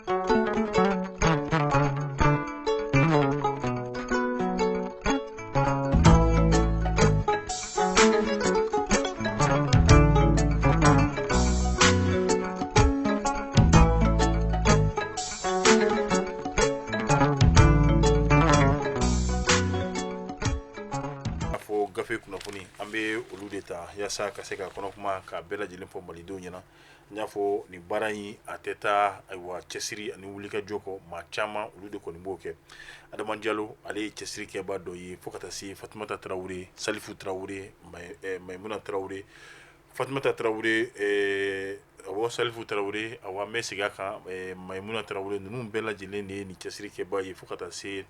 A fɔ gafe kunnafoni, an bɛ olu de ta yaasa ka se ka kɔnɔkuma ka bɛɛ lajɛlen fɔ malidenw ɲɛna. N y'a fɔ nin baara in, a tɛ taa ayiwa cɛsiri ani wulikajɔ kɔ. Maa caman, olu de kɔni b'o kɛ. Adama Jalo, ale ye cɛsirikɛba dɔ ye, fo ka taa se Fatumata Tarawele, Salifu Tarawele, Maimuna Tarawele, Fatumata Tarawele, awɔ, Salifu Tarawele, awa, n bɛ segin a kan, Maimuna Tarawele, ninnu bɛɛ lajɛlen de ye nin cɛsirikɛba ye, fo ka taa se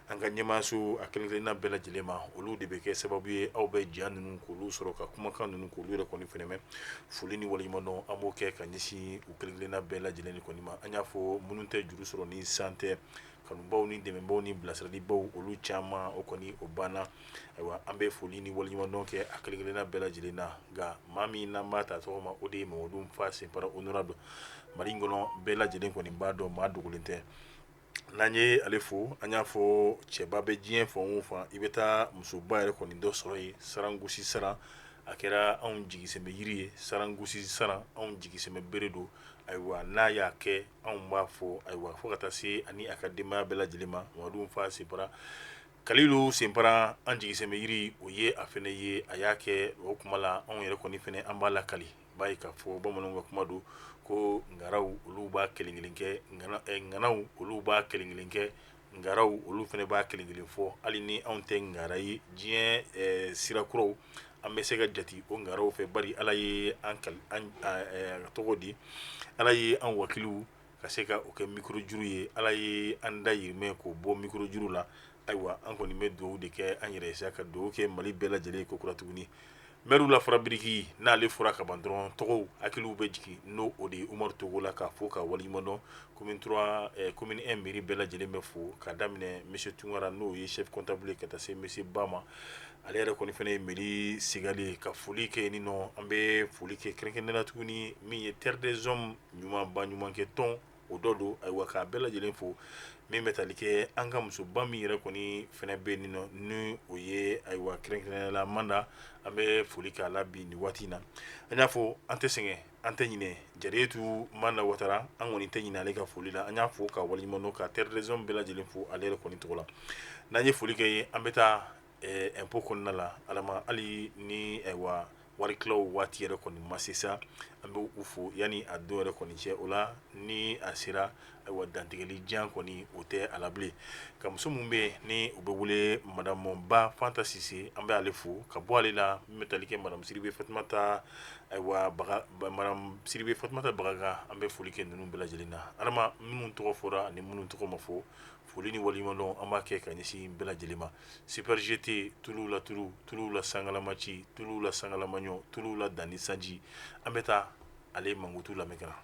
an ka ɲɛmaaso a kelen-kelenna bɛɛ lajɛlen ma. Olu de bɛ kɛ sababu ye aw bɛ ja ninnu k'olu sɔrɔ, ka kumakan ninnu k'olu yɛrɛ kɔni fɛnɛ mɛn. Foli ni waleɲumandɔn, an b'o kɛ ka ɲɛsin u kelen-kelenna bɛɛ lajɛlen kɔni ma. An y'a fɔ, minnu tɛ juru sɔrɔ ni san tɛ, kanubaw ni dɛmɛbaw ni bilasiralibaw, olu caman, o kɔni o banna. Ayiwa, an bɛ foli ni waleɲumandɔn kɛ a kelen-kelenna bɛɛ lajɛlen na. Nka maa min n'an b'a ta tɔgɔ ma, o de ye Mamadu Fa Senpara honorable. Mali in kɔnɔ, bɛɛ lajɛlen kɔni b'a dɔn, maa dogolen tɛ. N'an ye ale fo, an y'a fɔ, cɛba bɛ diɲɛ fan o fan, i bɛ taa musoba yɛrɛ kɔni dɔ sɔrɔ yen. Sarangosi saran, a kɛra anw jigisɛmɛ yiri ye, sarangosi saran, anw jigisɛmɛ bere don. Ayiwa, n'a y'a kɛ, anw b'a fɔ, ayiwa, fo ka taa se ani a ka denbaya bɛɛ lajɛlen ma. Mamadu Fa Senpara, Kalilu Senpara, an jigisɛmɛ yiri, o ye a fɛnɛ ye, a y'a kɛ. O kuma la, anw yɛrɛ kɔni fɛnɛ, an b'a lakali. B'a ye k'a fɔ bamananw ka kuma don ko ngaraw, olu b'a kelen kelen kɛ, ŋanaw, olu b'a kelen kelen kɛ, ngaraw, olu fɛnɛ b'a kelen kelen fɔ. Hali ni anw tɛ ngara ye, diɲɛ sirakuraw, an bɛ se ka jate o ngaraw fɛ, bari Ala ye an tɔgɔ di, Ala ye an wakiliw ka se ka o kɛ micro juru ye, Ala ye an dayirimɛ k'o bɔ micro juru la. Ayiwa, an kɔni bɛ dugawu de kɛ an yɛrɛ sa, ka dugawu kɛ Mali bɛɛ lajɛlen ko kura tuguni. Mɛriw la fara biriki, n'ale fɔra ka ban dɔrɔn, tɔgɔw hakiliw bɛ jigin, n'o o de ye Umaru Togola, k'a fo ka waleɲuman dɔn. Commune 3, commune 1 mairie bɛɛ lajɛlen bɛ fo, ka daminɛ monsieur Tunkara, n'o ye chef comptable ye, ka taa se monsieur Ba ma, ale yɛrɛ kɔni fana ye mairie sigalen ye, ka foli kɛ yen nɔ. An bɛ foli kɛ kɛrɛnkɛrɛnnenya la tuguni, min ye Terre des Hommes ɲuman baɲumankɛ tɔn, o dɔ don. Ayiwa, k'a bɛɛ lajɛlen fo. Min bɛ tali kɛ an ka musoba min yɛrɛ kɔni fana bɛ nin nɔ, ni o ye, ayiwa, kɛrɛnkɛrɛnnenya la Manda, an bɛ foli k'a la bi nin waati in na. An y'a fɔ, an tɛ sɛgɛn, an tɛ ɲinɛ Jariyetu Manda Watara, an kɔni tɛ ɲinɛ ale ka foli la. An y'a fo ka waleɲuman dɔn, ka Terre des Hommes bɛɛ lajɛlen fo ale yɛrɛ kɔni tɔgɔ la. N'an ye foli kɛ ye, an bɛ taa impôt kɔnɔna la. Adama, hali ni, ayiwa, wari tilaw waati yɛrɛ kɔni ma se sa, an bɛ u fo yanni a don yɛrɛ kɔni cɛ. O la, ni a sera, ayiwa, dantigɛli jan kɔni, o tɛ a la bilen. Ka muso min bɛ yen ni u bɛ wele madame Ba Fanta Sise, an bɛ ale fo. Ka bɔ ale la, min bɛ tali kɛ madame Sidibe Fatumata, ayiwa, madame Sidibe Fatumata Bagaga, an bɛ foli kɛ ninnu bɛɛ lajɛlen na. Adama, minnu tɔgɔ fɔra ani minnu tɔgɔ ma fɔ, foli ni waleɲumandɔn, an b'a kɛ ka ɲɛsin bɛɛ lajɛlen ma. Super GT, tuluw la tulu, tuluw la sangalama ci, tuluw la sangalama ɲɔ, tuluw la danni sanji. An bɛ taa ale mankutu lamɛn ka na.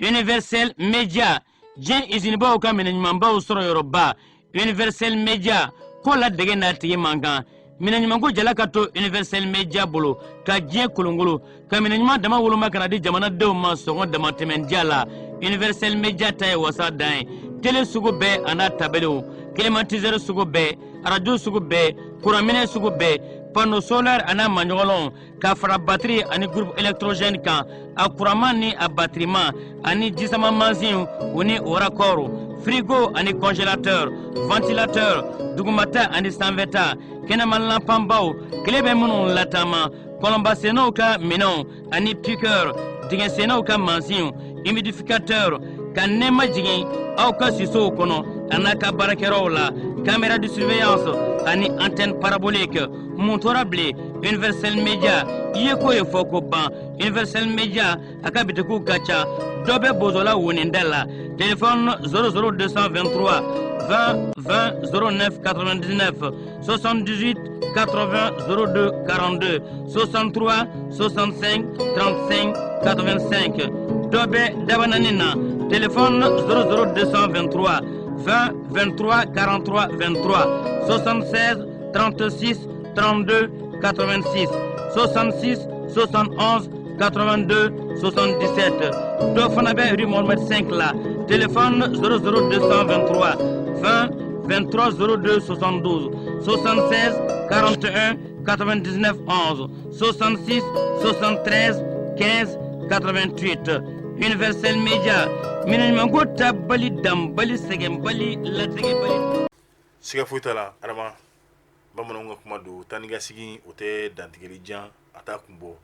Universel Media, diɲɛ izinibaw ka minɛ ɲumanbaw sɔrɔ yɔrɔba. Universel Media ko la dege n'a tigi man kan. Minɛ ɲumanko jala ka to Universel Media bolo ka diɲɛ kolongolo, ka minɛ ɲuman dama woloma ka na di jamanadenw ma sɔngɔ damatɛmɛndiya la. Universel Media ta ye wasa dan ye. Tele sugu bɛɛ a n'a tabelew, climatiseur sugu bɛɛ, arajo sugu bɛɛ, kuranminɛ sugu bɛɛ, panneau solaire a n'a maɲɔgɔnlɔnw, ka fara batiri ani groupe électrogène kan, a kuranman ni a batiriman, ani jisama mansinw, u ni o raccord, frigo ani congélateur, ventilateur, dugumata ani sanfɛta, kɛnɛma lanpanbaw, tile bɛ minnu lataama, kɔlɔnbasennaw ka minɛnw ani piqueur, dingɛsennaw ka mansinw, humidificateur, ka nɛɛma jigin aw ka sisow kɔnɔ a n'a ka baarakɛyɔrɔw la, caméra de surveillance ani antenne parabolique. Mun tora bilen? Universel Media, i ye ko ye fɔ ko ban. Universel Media, a ka bitikiw ka ca. Dɔ bɛ Bozola woninda la, téléphone 00 223 20 20 09 99, 78 80 02 42, 63 65 35 85. Dɔ bɛ Dabanani na, téléphone 00 223 20 23 43 23, 76 36 32 86, 66 71 82 77. Dɔ fana bɛ rue Mohamed 5 la. Téléphone 00223 20 23 02 72 76 41 99 11 66 73 15 88. Universel Media, minɛn ɲumanko tabali, danbali, sɛgɛnbali, latigɛbali. Siga foyi t'a la, Adama, bamananw ka kuma don, taa ni ka segin o tɛ dantigɛli jan, a t'a kun bɔ.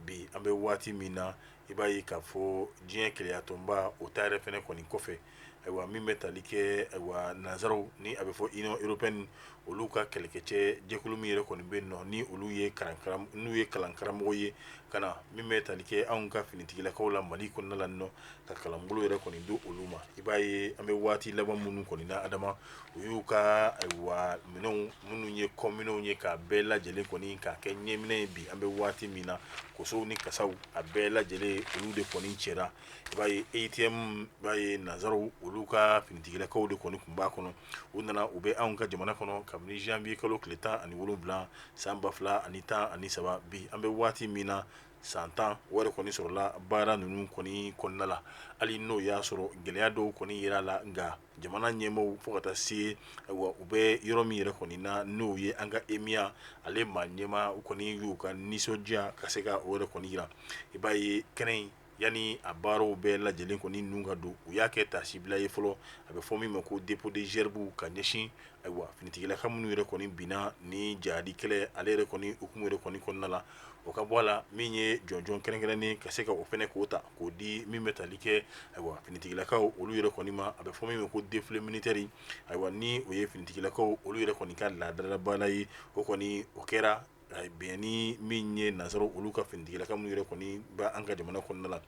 Bi an bɛ waati min na, i b'a ye k'a fɔ diɲɛ kelenyatɔnba o ta yɛrɛ fɛnɛ kɔni kɔfɛ, ayiwa, min bɛ tali kɛ, ayiwa, nanzaraw ni a bɛ fɔ Union européenne, olu ka kɛlɛkɛcɛ jɛkulu min yɛrɛ kɔni bɛ yen nɔ, ni olu ye n'u ye kalankaramɔgɔ ye ka na min bɛ tali kɛ anw ka finitigilakaw la Mali kɔnɔna la nɔ, ka kalanbolo yɛrɛ kɔni di olu ma. I b'a ye an bɛ waati laban minnu kɔni na, Adama, u y'u ka, ayiwa, minɛnw minnu ye kɔminɛnw ye, k'a bɛɛ lajɛlen kɔni k'a kɛ ɲɛminɛ ye. Bi an bɛ waati min na, kosow ni kasaw, a bɛɛ lajɛlen, olu de kɔni cɛra. I b'a ye EUTM, i b'a ye nanzaraw olu ka finitigilakaw de kɔni tun b'a kɔnɔ. U nana, u bɛ anw ka jamana kɔnɔ kabini janvier kalo tile 17 san 2013. Bi an bɛ waati min na, san 10 o yɛrɛ kɔni sɔrɔla baara ninnu kɔni kɔnɔna la, hali n'o y'a sɔrɔ gɛlɛya dɔw kɔni yera la. Nka jamana ɲɛmaaw, fo ka taa se, ayiwa, u bɛ yɔrɔ min yɛrɛ kɔni na, n'o ye an ka EMIA, ale maa ɲɛmaa, u kɔni y'u ka nisɔndiya ka se ka o yɛrɛ kɔni jira. I b'a ye kɛnɛ in, yanni a baaraw bɛɛ lajɛlen kɔni nun ka don, u y'a kɛ taasibila ye fɔlɔ, a bɛ fɔ min ma ko dépôt de gerbe, ka ɲɛsin, ayiwa, finitigilaka minnu yɛrɛ kɔni binna ni jahadi kɛlɛ ale yɛrɛ kɔni hukumu yɛrɛ kɔni kɔnɔna la. O ka bɔ a la, min ye jɔnjɔn kɛrɛnkɛrɛnnen ka se ka o fɛnɛ k'o ta k'o di min bɛ tali kɛ, ayiwa, finitigilakaw olu yɛrɛ kɔni ma, a bɛ fɔ min ma ko défilé militaire, ayiwa, ni o ye finitigilakaw olu yɛrɛ kɔni ka laadalabala ye. O kɔni o kɛra bɛn ni min ye nansaraw olu ka finitigilaka minnu yɛrɛ kɔni bɛ an ka jamana kɔnɔna la.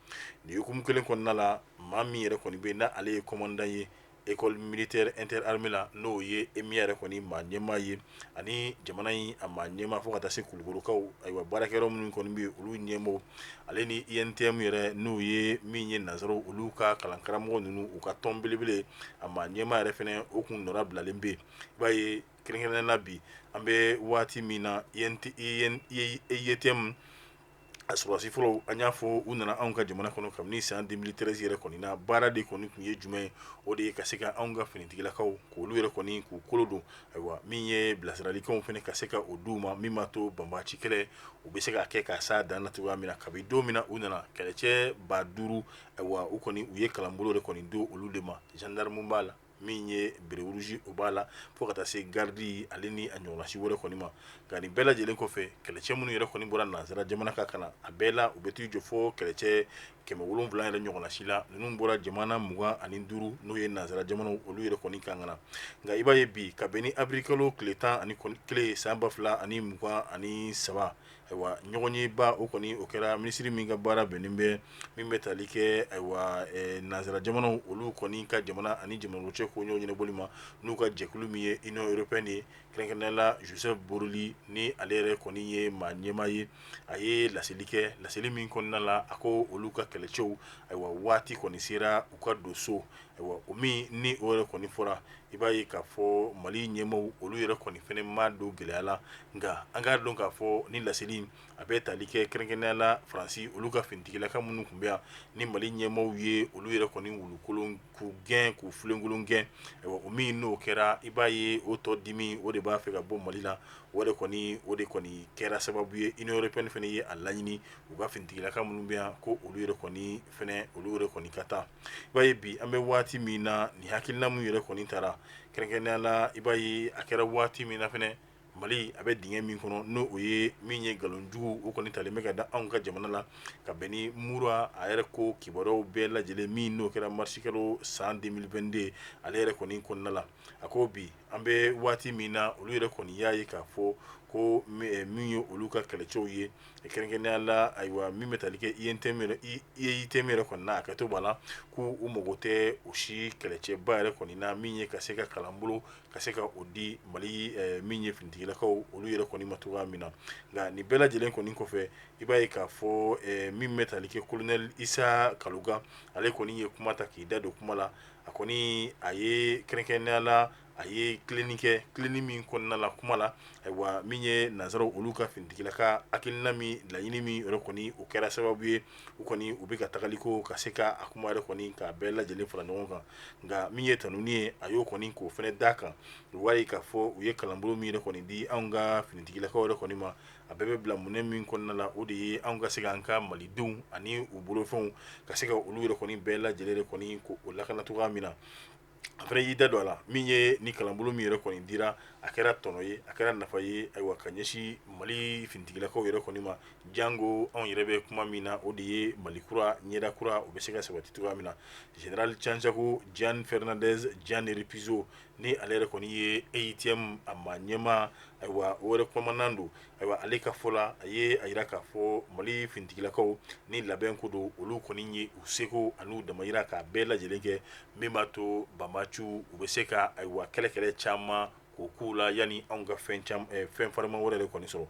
Nin hukumu kelen kɔnɔna la, maa min yɛrɛ kɔni bɛ n'a ale ye commandant ye école militaire interarmée la, n'o ye EMIA yɛrɛ kɔni maa ɲɛmaa ye, ani jamana in a maa ɲɛmaa, fo ka taa se Kulukorokaw, ayiwa, baarakɛyɔrɔ minnu kɔni bɛ yen, olu ɲɛmɔgɔ, ale ni UNTM yɛrɛ, n'o ye min ye nansaraw olu ka kalankaramɔgɔ ninnu u ka tɔn belebele, a maa ɲɛmaa yɛrɛ fɛnɛ, o kun nɔra bilalen bɛ yen. I b'a ye kɛrɛnkɛrɛnnenya la, bi an bɛ waati min na, EUTM a sɔrɔdasi fɔlɔw, an y'a fɔ, u nana anw ka jamana kɔnɔ kabini san 2013 yɛrɛ kɔni na. Baara de kɔni tun ye jumɛn ye? O de ye ka se ka anw ka finitigilakaw k'olu yɛrɛ kɔni k'u kolo don, ayiwa, min ye bilasiralikanw fana ka se ka o d'u ma, min b'a to banbaanci kɛlɛ u bɛ se ka kɛ ka s'a dan na cogoya min na. Kabi don min na u nana, kɛlɛcɛ 5000, ayiwa, u kɔni u ye kalanbolo de kɔni di olu de ma. Gendarme b'a la, min ye béret rouge o b'a la, fo ka taa se garde ale ni a ɲɔgɔnna si wɛrɛ kɔni ma. Nka nin bɛɛ lajɛlen kɔfɛ, kɛlɛcɛ minnu yɛrɛ kɔni bɔra nansara jamana kan ka na, a bɛɛ la u bɛ t'i jɔ fo kɛlɛcɛ 700 yɛrɛ ɲɔgɔnna si la. Ninnu bɔra jamana 25, n'o ye nansara jamanaw olu yɛrɛ kɔni kan ka na. Nka i b'a ye bi, ka bɛn ni avril kalo tile 11 san 2023, ayiwa, ɲɔgɔnyeba o kɔni o kɛra minisiri min ka baara bɛnnen bɛ min bɛ tali kɛ, ayiwa, nansara jamanaw olu kɔni ka jamana ani jamana cɛ ko ɲɔgɔn ɲɛnabɔli ma, n'u ka jɛkulu min ye Union européenne ye, kɛrɛnkɛrɛnnenya la Josep Borrell, ni ale yɛrɛ kɔni ye maa ɲɛmaa ye, a ye laseli kɛ. Laseli min kɔnɔna la, a ko olu ka kɛlɛcɛw, ayiwa, waati kɔni sera u ka don so. Ayiwa, o min ni o yɛrɛ kɔni fɔra, i b'a ye k'a fɔ Mali ɲɛmaaw olu yɛrɛ kɔni fɛnɛ ma don gɛlɛya la. Nka an k'a dɔn k'a fɔ ni laseli a bɛ tali kɛ kɛrɛnkɛrɛnnenya la Faransi olu ka finitigilaka minnu tun bɛ yan, ni Mali ɲɛmaaw ye olu yɛrɛ kɔni wulukolon k'u gɛn, k'u filenkolon gɛn. Ayiwa, o min n'o kɛra, i b'a ye o tɔ dimi o de b'a fɛ ka bɔ Mali la. O de kɔni o de kɔni kɛra sababu ye Union européenne fɛnɛ ye a laɲini u ka finitigilaka minnu bɛ yan, ko olu yɛrɛ kɔni fɛnɛ olu yɛrɛ kɔni ka taa. I b'a ye bi an bɛ waati min na, nin hakilina min yɛrɛ kɔni taara kɛrɛnkɛrɛnnenya la, i b'a ye a kɛra waati min na fɛnɛ, Mali a bɛ dingɛ min kɔnɔ, n'o o ye min ye nkalonjugu o kɔni talen bɛ ka da anw ka jamana la, ka bɛn ni Mura a yɛrɛ ko kibaruyaw bɛɛ lajɛlen min n'o kɛra marisikalo san 2022 ale yɛrɛ kɔni kɔnɔna la. A ko bi an bɛ waati min na, olu yɛrɛ kɔni y'a ye k'a fɔ ko min ye olu ka kɛlɛcɛw ye, kɛrɛnkɛrɛnnenya la, ayiwa, min bɛ tali kɛ EUTM yɛrɛ kɔni na, a kɛto b'a la ko u mago tɛ o si kɛlɛcɛba yɛrɛ kɔni na, min ye ka se ka kalanbolo ka se ka o di Mali min ye finitigilakaw olu yɛrɛ kɔni ma cogoya min na. Nka nin bɛɛ lajɛlen kɔni kɔfɛ, i b'a ye k'a fɔ min bɛ tali kɛ colonel Isa Kaloga, ale kɔni ye kuma ta k'i da don kuma la. A kɔni a ye kɛrɛnkɛrɛnnenya la A ye tilenni kɛ, tilenni min kɔnɔna la kuma la, ayiwa, min ye nansaraw olu ka finitigila ka hakilina min laɲini min yɛrɛ kɔni, o kɛra sababu ye u kɔni u bɛ ka tagali ko ka se ka a kuma yɛrɛ kɔni k'a bɛɛ lajɛlen fara ɲɔgɔn kan. Nka min ye tanuni ye, a y'o kɔni k'o fana d'a kan. O b'a ye k'a fɔ u ye kalanbolo min yɛrɛ kɔni di anw ka finitigilakaw yɛrɛ kɔni ma, a bɛɛ bɛ bila minɛn min kɔnɔna la, o de ye anw ka se ka an ka malidenw ani u bolofɛnw ka se ka olu yɛrɛ kɔni bɛɛ lajɛlen yɛrɛ kɔni k'o lakana cogoya min na. A fana y'i da don a la, min ye ni kalanbolo min yɛrɛ kɔni dira, a kɛra tɔnɔ ye, a kɛra nafa ye, ayiwa, ka ɲɛsin Mali finitigilakaw yɛrɛ kɔni ma, jango anw yɛrɛ bɛ kuma min na, o de ye Mali kura ɲɛda kura, o bɛ se ka sabati cogoya min na. Général Santiago Juan Fernandez Juan Repizo, ni ale yɛrɛ kɔni ye EUTM a ma ɲɛmaa, ayiwa, o yɛrɛ commandant don. Ayiwa, ale ka fɔ la, a ye a jira k'a fɔ Mali finitigilakaw ni labɛn ko don, olu kɔni ye u seko an'u damayira k'a bɛɛ lajɛlen kɛ min b'a to banbaanciw u bɛ se ka, ayiwa, kɛlɛkɛlɛ caman k'o k'u la yanni anw ka fɛn fɛn farima wɛrɛ de kɔni sɔrɔ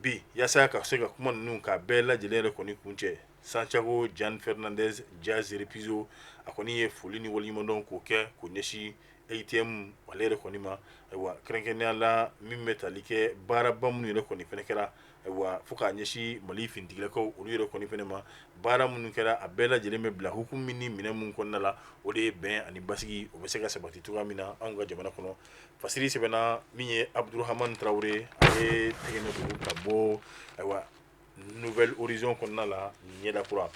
bi. Yaasa ka se ka kuma ninnu k'a bɛɛ lajɛlen yɛrɛ kɔni kuncɛ, Santiago Juan Fernandez Diaz Repizo, a kɔni ye foli ni waleɲumandɔn k'o kɛ k'o ɲɛsin EUTM ale yɛrɛ kɔni ma, ayiwa, kɛrɛnkɛrɛnnenya la min bɛ tali kɛ baaraba minnu yɛrɛ kɔni fɛnɛ kɛra, ayiwa, fo k'a ɲɛsin Mali finitigilakaw olu yɛrɛ kɔni fɛnɛ ma. Baara minnu kɛra, a bɛɛ lajɛlen bɛ bila hukumu min ni minɛn min kɔnɔna la, o de ye bɛn ani basigi, o bɛ se ka sabati cogoya min na anw ka jamana kɔnɔ. Fasiri sɛbɛnna min ye Abdurahamani Tarawele, ale tɛgɛ don ka bɔ, ayiwa, Nouvel Horizon kɔnɔna la, ɲɛda kura.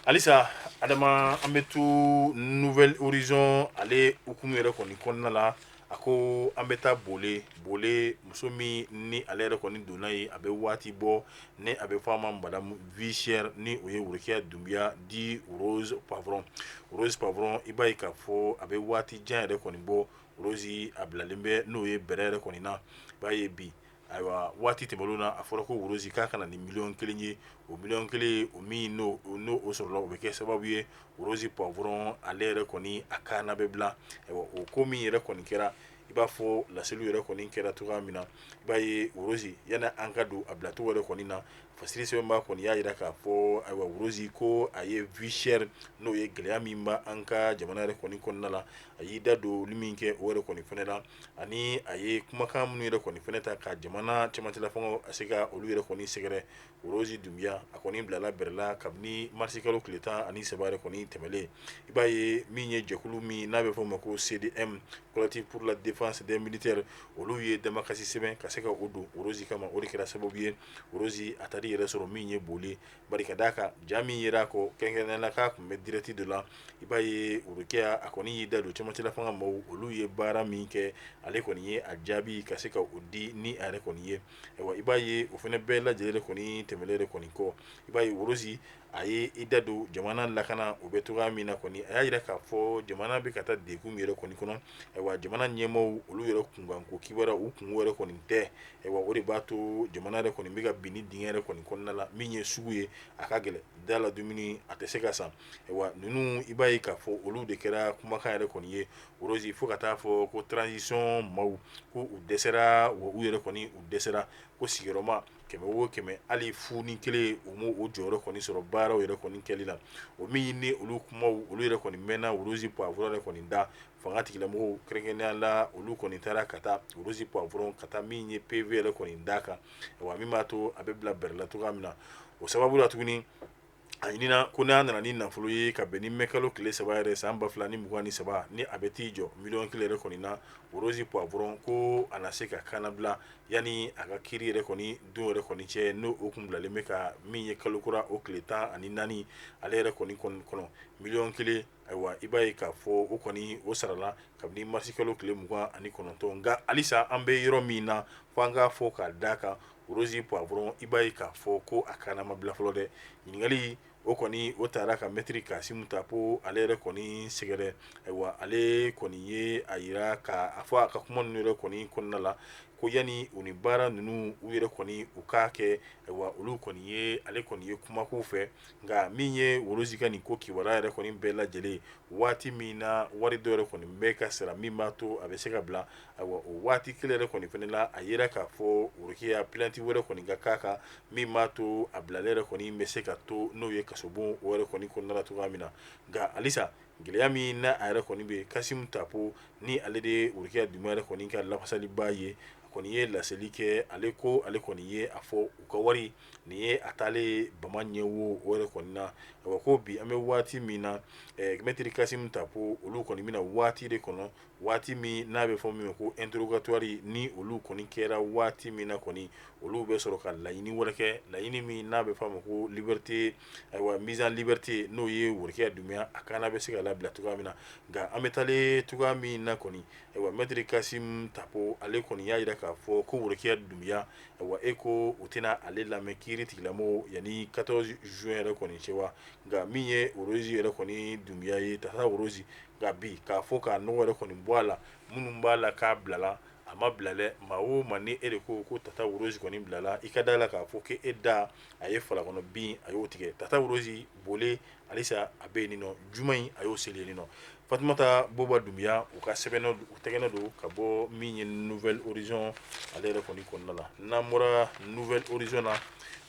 Halisa Adama, an bɛ to Nouvel Horizon ale hukumu yɛrɛ kɔni kɔnɔna la. A ko an bɛ taa Bole. Bole, muso min ni ale yɛrɛ kɔni donna yen, a bɛ waati bɔ, ni a bɛ fɔ a ma Madame Vie Chère, ni o ye Worokiya Dunbiya dit Rose Poivron. Rose Poivron, i b'a ye k'a fɔ a bɛ waati jan yɛrɛ kɔni bɔ, Rose a bilalen bɛ n'o ye bɛrɛ yɛrɛ kɔni na. I b'a ye bi, ayiwa, waati tɛmɛnlenw na, a fɔra ko Rose k'a ka na ni miliyɔn 1 ye. O miliyɔn 1, o min n'o o sɔrɔla, o bɛ kɛ sababu ye Rose Poivron ale yɛrɛ kɔni a kaana bɛ bila. Ayiwa, o ko min yɛrɛ kɔni kɛra, i b'a fɔ laseliw yɛrɛ kɔni kɛra cogoya min na, i b'a ye Rose, yanni an ka don a bilacogo yɛrɛ kɔni na, fasiri sɛbɛnba kɔni y'a jira k'a fɔ, ayiwa, Rose ko a ye vie chère, n'o ye gɛlɛya min bɛ an ka jamana yɛrɛ kɔni kɔnɔna la, a y'i da don olu min kɛ o yɛrɛ kɔni fɛnɛ la, ani a ye kumakan minnu yɛrɛ kɔni fɛnɛ ta ka jamana cɛmancɛla fanga a se ka olu yɛrɛ kɔni sɛgɛrɛ. Rose Dunbiya, a kɔni bilala bɛrɛ la kabini marisikalo tile 13 yɛrɛ kɔni tɛmɛlen. I b'a ye min ye jɛkulu min n'a bɛ fɔ o ma ko CDM, Collectif pour la défense des militaires, olu ye damakasi sɛbɛn ka se ka o don Rose kama. O de kɛra sababu ye Rose a taar'i yɛrɛ sɔrɔ min ye Bole, bari ka d'a kan ja min yera a kɔ, kɛrɛnkɛrɛnnenya la k'a tun bɛ direct de la. I b'a ye Worokiya, a kɔni y'i da don cɛmancɛla fanga maaw, olu ye baara min kɛ, ale kɔni ye a jaabi ka se ka o di ni a yɛrɛ kɔni ye. Ayiwa, i b'a ye o fana bɛɛ lajɛlen kɔni tɛmɛnen kɔni kɔ, i b'a ye Rose a ye i da don jamana lakana o bɛ cogoya min na kɔni, a y'a jira k'a fɔ jamana bɛ ka taa degun min yɛrɛ kɔni kɔnɔ. Ayiwa, jamana ɲɛmaaw olu yɛrɛ kunkanko kibaruya, u kunko yɛrɛ kɔni tɛ. Ayiwa, o de b'a to jamana yɛrɛ kɔni bɛ ka bin ni dingɛ yɛrɛ kɔni kɔnɔna la. Min ye sugu ye, a ka gɛlɛn da la, dumuni a tɛ se ka san. Ayiwa, ninnu, i b'a ye k'a fɔ olu de kɛra kumakan yɛrɛ kɔni ye Rose, fo ka taa fɔ ko transition maaw ko u dɛsɛra, wa u yɛrɛ kɔni u dɛsɛra, ko sigiyɔrɔma 100 o 100, hali 0.1, u m'o jɔyɔrɔ kɔni sɔrɔ baaraw yɛrɛ kɔni kɛli la. O min ni olu kumaw olu yɛrɛ kɔni mɛnna Rose Poivron yɛrɛ kɔni da, fanga tigilamɔgɔw kɛrɛnkɛrɛnnenya la, olu kɔni taara ka taa Rose Poivron ka taa min ye PV yɛrɛ kɔni d'a kan, wa min b'a to a bɛ bila bɛrɛ la cogoya min na. O sababu la tuguni, a ɲinina ko n'a nana ni nafolo ye ka bɛn ni mɛkalo tile 3 yɛrɛ san 2023, ni a bɛ t'i jɔ miliyɔn 1 yɛrɛ kɔni na, Rose Poivron ko a na se ka kannabila yanni a ka kiiri yɛrɛ kɔni don yɛrɛ kɔni cɛ, n'o o kun bilalen bɛ ka min ye kalo kura o tile 14 ale yɛrɛ kɔni kɔnɔ. Miliyɔn 1, ayiwa, i b'a ye k'a fɔ o kɔni o sarala kabini marisikalo tile 29. Nka halisa an bɛ yɔrɔ min na, fo an k'a fɔ k'a d'a kan, Rose Poivron, i b'a ye k'a fɔ ko a kana ma bila fɔlɔ dɛ. Ɲininkali o kɔni o taara ka mɛtiri Kasimu Tapo ale yɛrɛ kɔni sɛgɛrɛ. Ayiwa, ale kɔni ye a jira k'a fɔ a ka kuma ninnu yɛrɛ kɔni kɔnɔna la ko yanni u ni baara ninnu u yɛrɛ kɔni u k'a kɛ, ayiwa, olu kɔni ye ale kɔni ye kumako fɛ. Nka min ye Rose ka nin ko kibaruya yɛrɛ kɔni bɛɛ lajɛlen, waati min na wari dɔ yɛrɛ kɔni bɛ ka sara min b'a to a bɛ se ka bila, ayiwa, o waati kelen yɛrɛ kɔni fana la, a yera k'a fɔ Worokiya plainte wɛrɛ kɔni ka k'a kan min b'a to a bilalen yɛrɛ kɔni bɛ se ka to n'o ye kasobon o yɛrɛ kɔni kɔnɔna la cogoya min na. Nka halisa Gɛlɛya min n'a a yɛrɛ kɔni bɛ Kasimu Tapo, ni ale de ye Worokiya Dunbiya yɛrɛ kɔni ka lafasaliba ye, a kɔni ye laseli kɛ. Ale ko ale kɔni ye a fɔ u ka wari nin ye a taalen bama ɲɛ wo o yɛrɛ kɔni na. A ko bi an bɛ waati min na, mɛtiri Kasimu Tapo, olu kɔni bɛna waati de kɔnɔ, waati min n'a bɛ fɔ min ma ko interrogatoire. Ni olu kɔni kɛra waati min na kɔni, olu bɛ sɔrɔ ka laɲini wɛrɛ kɛ, laɲini min n'a bɛ fɔ a ma ko liberté, ayiwa, mise en liberté, n'o ye Worokiya Dunbiya a kana bɛ se ka labila cogoya min na. Nka an bɛ taalen cogoya min na kɔni, ayiwa, mɛtiri Kasimu Tapo, ale kɔni y'a jira k'a fɔ ko Worokiya Dunbiya, ayiwa, e ko u tɛna ale lamɛn kiiri tigilamɔgɔw yanni 14 juin yɛrɛ kɔni cɛ wa. Nka min ye Worozi yɛrɛ kɔni Dunbiya ye, Tata Worozi, nka bi k'a fɔ k'a nɔgɔ yɛrɛ kɔni bɔ a la, minnu b'a la k'a bilala, a ma bila dɛ. Maa o maa ni e de ko ko Tata Worozi kɔni bilala, i ka da la k'a fɔ k'e da a ye falakɔnɔ bin a y'o tigɛ. Tata Worozi bole halisa a bɛ yen nɔ, juma in a y'o seli yen nɔ. Fatumata Boba Dunbiya, u ka sɛbɛn u tɛgɛnɛ don ka bɔ min ye Nouvel Horizon ale yɛrɛ kɔni kɔnɔna la. N'an bɔra Nouvel Horizon na,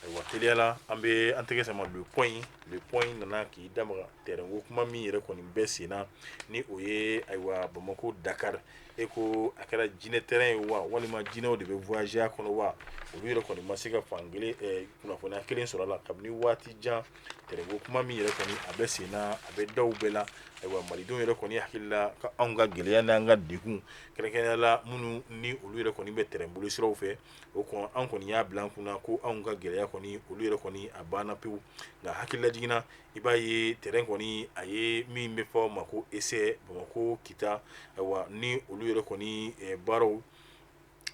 ayiwa, teliya la an bɛ an tɛgɛ sama Le Point. Le Point nana k'i damaga terrain ko kuma min yɛrɛ kɔni bɛ sen na, ni o ye, ayiwa, Bamakɔ Dakar. E ko a kɛra jinɛ terrain ye wa, walima jinɛw de bɛ voyager a kɔnɔ wa? Olu yɛrɛ kɔni ma se ka fan kelen kunnafoniya kelen sɔrɔ a la kabini waati jan. Terrain ko kuma min yɛrɛ kɔni a bɛ sen na, a bɛ daw bɛɛ la. Ayiwa, malidenw yɛrɛ kɔni hakili la ka anw ka gɛlɛya n'an ka degun, kɛrɛnkɛrɛnnenya la minnu ni olu yɛrɛ kɔni bɛ terrain boli siraw fɛ, o kɔn an kɔni y'a bila an kunna ko anw ka gɛlɛya kɔni, olu yɛrɛ kɔni a banna pewu. Nka hakilila jiginna, i b'a ye terrain kɔni a ye min bɛ fɔ ma ko essai Bamakɔ Kita, ayiwa, ni olu yɛrɛ kɔni baaraw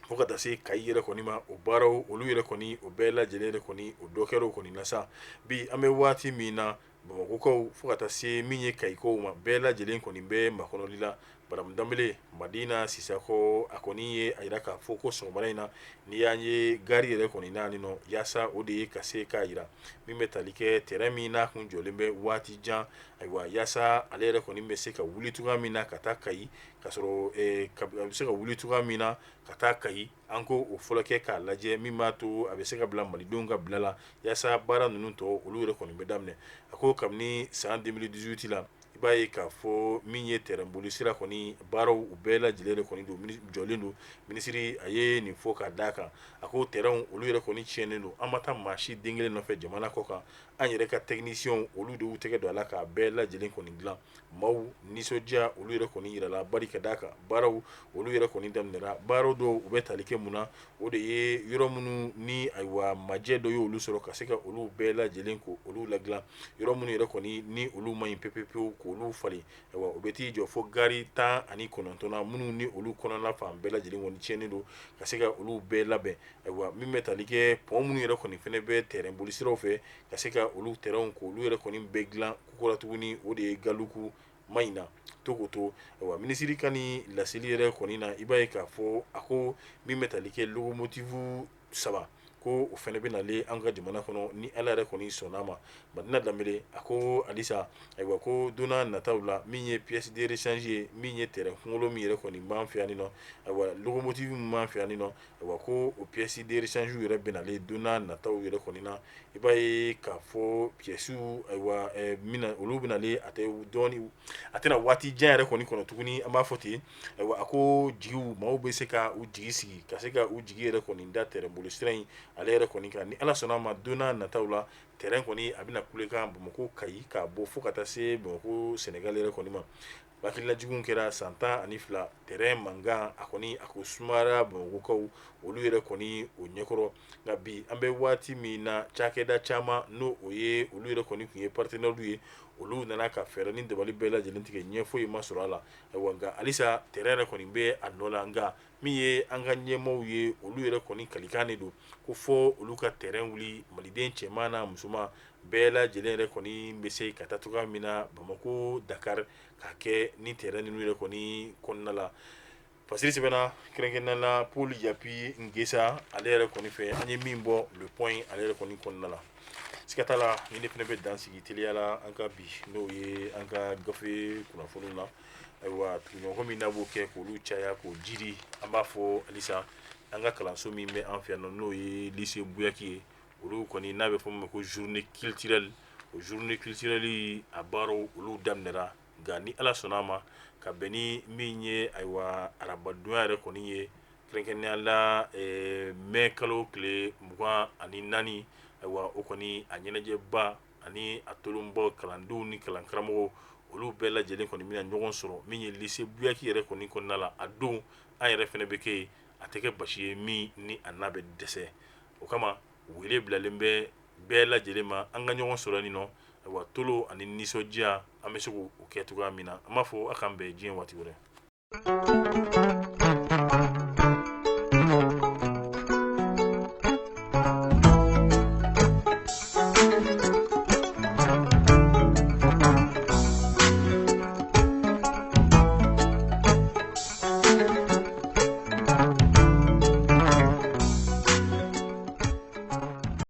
fo ka taa se Kayi yɛrɛ kɔni ma, o baaraw olu yɛrɛ kɔni o bɛɛ lajɛlen yɛrɛ kɔni o dɔ kɛra o kɔni na sa. Bi an bɛ waati min na, Bamakɔkaw fo ka taa se min ye Kayikaw ma, bɛɛ lajɛlen kɔni bɛ makɔnɔli la. Madame Danbele Madina Sisakɔ, a kɔni ye a jira k'a fɔ ko sɔgɔmada in na, n'i y'an ye gari yɛrɛ kɔni na nɔ, yaasa o de ye ka se k'a jira min bɛ tali kɛ terrain min n'a kun jɔlen bɛ waati jan, ayiwa, yaasa ale yɛrɛ kɔni bɛ se ka wuli cogoya min na ka taa Kayi, ka sɔrɔ a bɛ se ka wuli cogoya min na ka taa Kayi, an ko o fɔlɔ kɛ k'a lajɛ min b'a to a bɛ se ka bila malidenw ka bila la, yaasa baara ninnu tɔ olu yɛrɛ kɔni bɛ daminɛ. A ko kabini san 2018 la, i b'a ye k'a fɔ min ye terrain boli sira kɔni baaraw u bɛɛ lajɛlen de kɔni don jɔlen don. Minisiri a ye nin fɔ ka d'a kan, a ko terrain olu yɛrɛ kɔni tiɲɛnen don, an ma taa maa si den kelen nɔfɛ jamana kɔ kan, an yɛrɛ ka techniciens olu de y'u tɛgɛ don a la k'a bɛɛ lajɛlen kɔni dilan. Maaw nisɔndiya olu yɛrɛ kɔni yirala bari ka d'a kan baaraw olu yɛrɛ kɔni daminɛra. Baaraw dɔw u bɛ tali kɛ mun na? O de ye yɔrɔ minnu ni, ayiwa, majɛ dɔ ye olu sɔrɔ, ka se ka olu bɛɛ lajɛlen ko olu ladilan, yɔrɔ minnu yɛrɛ kɔni ni olu ma ɲi pewu-pewu k'olu falen. Ayiwa, o bɛ t'i jɔ fo gari 19 na minnu ni olu kɔnɔna fan bɛɛ lajɛlen kɔni tiɲɛnen don, ka se ka olu bɛɛ labɛn. Ayiwa, min bɛ tali kɛ pont minnu yɛrɛ kɔni fana bɛ terrain boli siraw fɛ, ka se ka olu terrain k'olu yɛrɛ kɔni bɛɛ dilan kokura tuguni, o de ye Galuku Mayina to k'o to. Ayiwa, minisiri ka ni laseli yɛrɛ kɔni na, i b'a ye k'a fɔ a ko min bɛ tali kɛ locomotive 3, ko o fana bɛ nalen an ka jamana kɔnɔ ni Ala yɛrɛ kɔni sɔnna a ma. Madina Danbele a ko halisa, ayiwa, ko don nataw la, min ye pièce de rechange ye, min ye terrain kunkolo min yɛrɛ kɔni b'an fɛ yan nɔ, ayiwa, locomotive min b'an fɛ yan nɔ, ayiwa, ko o pièce de rechange yɛrɛ bɛ nalen don nataw yɛrɛ kɔni na. I b'a ye k'a fɔ pièces, ayiwa, olu bɛ nalen, a tɛ dɔɔni, a tɛna waati jan yɛrɛ kɔni kɔnɔ tuguni, an b'a fɔ ten. Ayiwa, a ko jigiw maaw bɛ se ka u jigi sigi, ka se ka u jigi yɛrɛ kɔni da terrain boli sira in ale yɛrɛ kɔni kan. Ni Ala sɔnna a ma, don nataw la, terrain kɔni a bɛna kulekan Bamakɔ Kayi k'a bɔ fo ka taa se Bamakɔ Sénégal yɛrɛ kɔni ma. Hakililajugu kɛra san 12 terrain mankan a kɔni a ko sumara Bamakɔkaw olu yɛrɛ kɔni o ɲɛkɔrɔ. Nka bi an bɛ waati min na, cakɛda caman n'o o ye olu yɛrɛ kɔni tun ye partenaires ye, olu nana ka fɛɛrɛ ni dabali bɛɛ lajɛlen tigɛ, ɲɛ foyi ma sɔrɔ a la. Ayiwa, nka halisa terrain yɛrɛ kɔni bɛ a nɔ la. Nka min ye an ka ɲɛmaaw ye, olu yɛrɛ kɔni kalikan de don ko fɔ olu ka terrain wuli, maliden cɛman n'a musoman bɛɛ lajɛlen yɛrɛ kɔni bɛ se ka taa cogoya min na Bamakɔ Dakar ka kɛ ni terrain ninnu yɛrɛ kɔni kɔnɔna la. Fasiri sɛbɛnna kɛrɛnkɛrɛnnenya la Paul Yapi Ngesa ale yɛrɛ kɔni fɛ, an ye min bɔ Le Point ale yɛrɛ kɔni kɔnɔna la. Siga t'a la, ni ne fana bɛ dan sigi teliya la an ka bi, n'o ye an ka gafe kunnafoniw na. Ayiwa, tuguɲɔgɔn min n'a b'o kɛ k'olu caya k'o jiri, an b'a fɔ halisa an ka kalanso min bɛ an fɛ yan nɔ, n'o ye lycée Buyaki ye, olu kɔni n'a bɛ fɔ min ma ko journée culturelle, o journée culturelle a baaraw olu daminɛra. Nka ni Ala sɔnna a ma, ka bɛn ni min ye, ayiwa, arabadonya yɛrɛ kɔni ye, kɛrɛnkɛrɛnnenya la mɛ kalo tile 24, ayiwa, o kɔni a ɲɛnajɛba ani a tolonbaw, kalandenw ni kalankaramɔgɔw, olu bɛɛ lajɛlen kɔni bɛna ɲɔgɔn sɔrɔ min ye lycée Buyaki yɛrɛ kɔni kɔnɔna la. A don an yɛrɛ fana bɛ kɛ yen, a tɛ kɛ basi ye min ni a n'a bɛ dɛsɛ. O kama wele bilalen bɛ bɛɛ lajɛlen ma, an ka ɲɔgɔn sɔrɔ nin nɔ. Ayiwa, tolo ani nisɔndiya, an bɛ se k'o kɛ cogoya min na, an b'a fɔ a k'an bɛn diɲɛ waati wɛrɛ.